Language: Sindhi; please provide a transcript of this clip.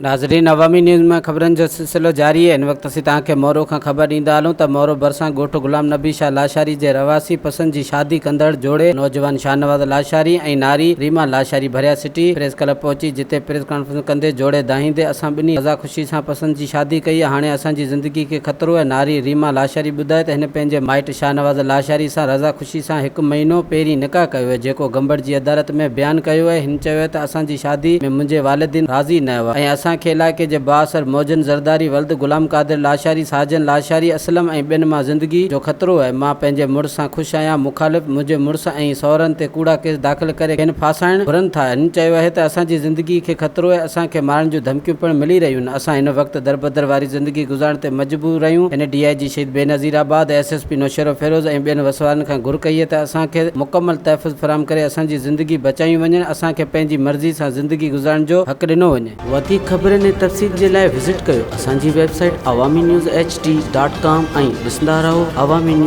ناظرين عوامي نيوز ۾ خبرن جو سلسلو جاري آهي هن وقت اسين توهان کي مورو کان خبر ڏيندا هلون ته مورو ڀرسان ڳوٺ غلام نبي شاهه لاشاري جي رهواسي پسند جي شادي ڪندڙ جوڙي نوجوان شاهنواز لاشاري ۽ ناري ريما لاشاري ڀريا سٽي پريس ڪلب پهچي جتي پريس ڪانفرنس ڪندي جوڙي دانهيندي اسان ٻنهي رضا خوشي سان پسند جي شادي ڪئي هاڻي اسان جي زندگي کي خطرو آهي ناري ريما لاشاري ٻڌايو ته هن پنهنجي مائٽ شاهنواز لاشاري سان رضا خوشي سان هڪ مهينو پهرين نڪاح ڪيو آهي جيڪو گمبٽ جي عدالت ۾ بيان ڪيو آهي هن چيو ته اسان جي شادي ۾ منهنجي والدين راضي نه هئا ۽ اسان کي علائقي جي بااثر موجن زرداري ولد غلام قادر لاشاري ساجن لاشاري اسلم ۽ ٻين مان زندگي جو خطرو آهي مان پنهنجي مڙس سان خوش آهيان مخالف منهنجي مڙس ۽ سهرن تي ڪوڙا ڪيس داخل ڪري کين ڦاسائڻ گهرن ٿا. هن چيو آهي ته اسان جي زندگي کي خطرو آهي، اسان کي مارڻ جون ڌمڪيون پڻ ملي رهيون آهن، اسان هن وقت دربدر واري زندگي گذارڻ تي مجبور آهيون. هن ڊي I جي شهيد Benazirabad, S S P Naushahro Feroze ۽ ٻين وسوارن کان گهر ڪئي آهي ته اسان کي مڪمل تحفظ فراهم ڪري اسان جي زندگي بچايون وڃن، اسان کي پنهنجي مرضي سان زندگي گذارڻ جو حق ڏنو وڃي. وڌيڪ خبرن ۽ تفصيل جي لاء وزٽ ڪيو اسان جي website Awami news H D dot com ۽ ڏسندا رهو عوامي نيوز.